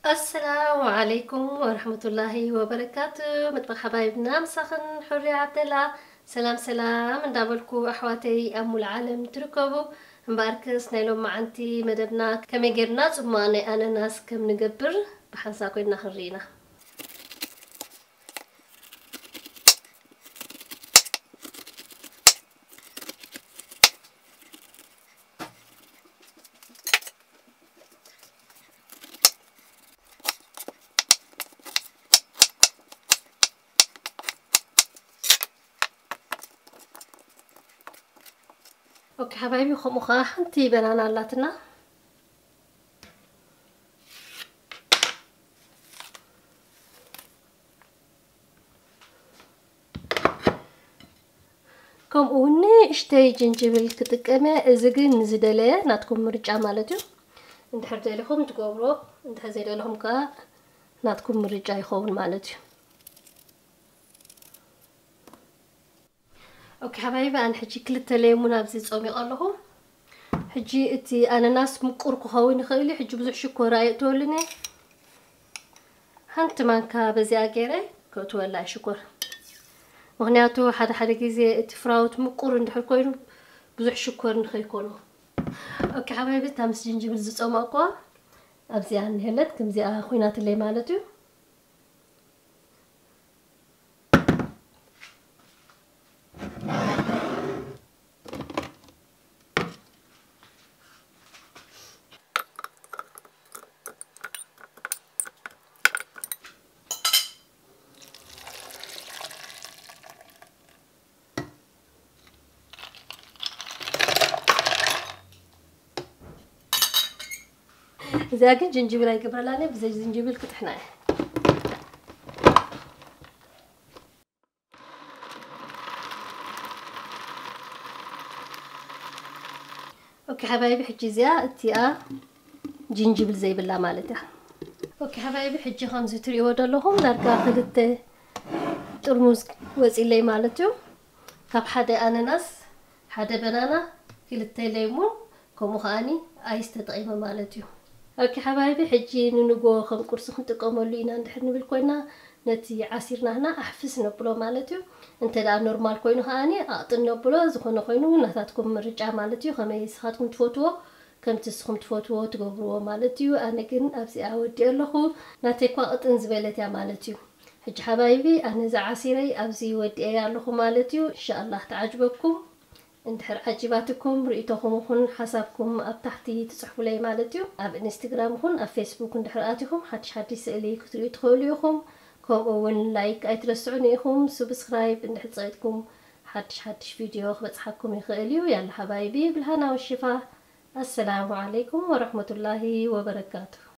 ኣሰላሙ ዓለይኩም ወረሕመቱላሂ ወበረካቱ። መጥበኽ ሓባይብና ምሳኽን ሑርያ ዓብደላ። ሰላም ሰላም እንዳበልኩ፣ ኣሕዋተይ ኣብ ሙሉእ ዓለም ትርከቡ፣ እምበኣርከስ ናይ ሎማዓንቲ መደብና ከመይ ጌርና ጽማቕ ናይ ኣነናስ ከም ንገብር ብሓንሳብ ኮይንና ክንርኢ ኢና። ኦኬ ሓባይቢ፣ ከምኡ ኸዓ ሓንቲ በናና ኣላትና። ከምኡ እውን ንእሽተይ ጅንጅብል ክጥቀም እየ። እዚ ግን ንዝደለየ ናትኩም ምርጫ ማለት እዩ። እንድሕር ደሊኹም ትገብሮ፣ እንድሕር ዘይደለኹም ከዓ ናትኩም ምርጫ ይኸውን ማለት እዩ። ኦኬ ሓባይቢ፣ ኣነ ሕጂ ክልተ ሌሙን ኣብዚ ጸሚቐ ኣለኹ። ሕጂ እቲ ኣነናስ ምቁር ክኸውን ይኽእል እዩ። ሕጂ ብዙሕ ሽኮር ኣየእትወሉን እየ። ሓንቲ ማንካ በዚኣ ገይረ ከእትወላ ሽኮር። ምኽንያቱ ሓደ ሓደ ግዜ እቲ ፍራውት ምቁር እንድሕር ኮይኑ ብዙሕ ሽኮር ንኸይኮኖ። ኦኬ ሓባይቢ፣ እታ ምስ ጅንጅብል ዝጸማእኩዋ ኣብዚኣ እንሄለት፣ ከምዚኣ ኮይናትለይ ማለት እዩ። እዚኣ ግን ጅንጅብል ኣይገብረላን እየ፣ ብዘይ ጅንጅብል ክጥሕና እየ። ኦኬ ሓባይቢ፣ ሕጂ እዚኣ እቲኣ ጅንጅብል ዘይብላ ማለት እያ። ኦኬ ሓባይቢ፣ ሕጂ ከምዚ ትሪእዎ ዘለኹም ዳርጋ ክልተ ጥርሙዝ ወፂለይ ማለት እዩ። ካብ ሓደ ኣነናስ፣ ሓደ በናና፣ ክልተ ሌሙን፣ ከምኡ ከዓኒ ኣይስ ተጠቒመ ማለት እዩ። ኦኬ ሓባይቢ፣ ሕጂ ንንጎ ከም ቁርሲ ክንጥቀመሉ ኢና እንድሕር ንብል ኮይና፣ ነቲ ዓሲርናህና ኣሕፍስ ነብሎ ማለት እዩ። እንተ ደኣ ኖርማል ኮይኑ ከዓኒ ኣቕጥን ነብሎ፣ ዝኾነ ኮይኑ ናታትኩም ምርጫ ማለት እዩ። ከመይ ንስኻትኩም ትፈትዎ፣ ከምቲ ንስኹም ትፈትዎ ትገብርዎ ማለት እዩ። ኣነ ግን ኣብዚኣ ወዲኦ ኣለኹ። ናተይ እኳ ቅጥን ዝበለት እያ ማለት እዩ። ሕጂ ሓባይቢ፣ ኣነ እዛ ዓሲረይ ኣብዚ ወዲኤያ ኣለኹ ማለት እዩ። እንሻኣላህ ትዓጅበኩም። እንድሕር ዓጂባትኩም ርእይቶኹም ይኹን ሓሳብኩም ኣብ ታሕቲ ትጽሕፉለይ ማለት እዩ። ኣብ ኢንስትግራም ይኹን ኣብ ፌስቡክ እንድሕር ኣቲኹም ሓድሽ ሓድሽ ስእሊ ክትርእዩ ትኽእሉ ኢኹም። ከምኡ እውን ላይክ ኣይትረስዑኒ ኢኹም። ሱብስክራይብ እንድሕር ጸቂጥኩም ሓድሽ ሓድሽ ቪድዮ ክበጽሓኩም ይኽእል እዩ። ያላ ሓባይቢ፣ ብልሃና ወሽፋ። ኣሰላሙ ዓለይኩም ወረሕመቱላሂ ወበረካቱ።